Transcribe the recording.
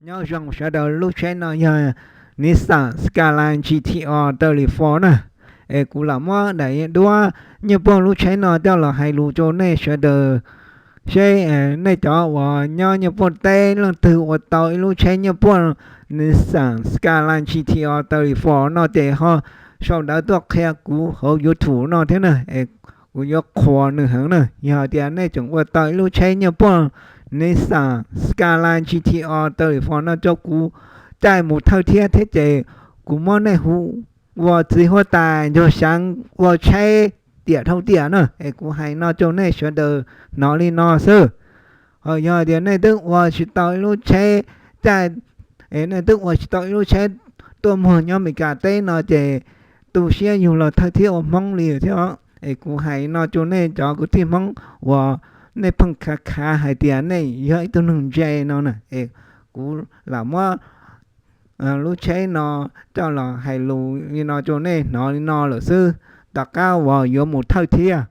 Nyob zoo sawv daws, lub tsheb no yog Nissan Skyline G T R thirty-four na. Es kuv lam muab daim duab Nyiaj Puaj lub tsheb no coj los hais lus rau nej sawv daws seb nej cov uas nyob Nyiaj Puaj teb leej twg ua tau ib lub tsheb Nyiaj Puaj Nissan Skyline G T R thirty-four no ces ho sau ntawv tuaj qhia kuv hauv YouTube no thiab na. Es kuv yuav qhuas nws heev na. Yog tias nej tseem ua tau ib lub tsheb Nyiaj Puaj Nissan Skyline G T R thirty-four no rau kuv caij mus thawj thiab thiab ces kuv muab nej hu ua txiv huab tais Ncuag Xyeeb ua tsheb tiam dhau tiam na. Es kuv hais no rau nej sawv daws hnov li no xwb. Ho yog tias nej twb ua tsis tau ib lub tsheb caij, es nej twb ua tsis tau ib lub tsheb tuaj muag nyob Meskas teb no ces tu siab yug los thawj thiab ua Hmoob li thiab. Es kuv hais no rau nej cov kwv tij Hmoob uas nej pheej khav khav hais tias nej yog ib tug neeg ntse no na. Es kuv lam muab lub tsheb no coj los hais lus li no rau nej hnov li no lawm xwb, tom qab uas yuav mus thawj thiab.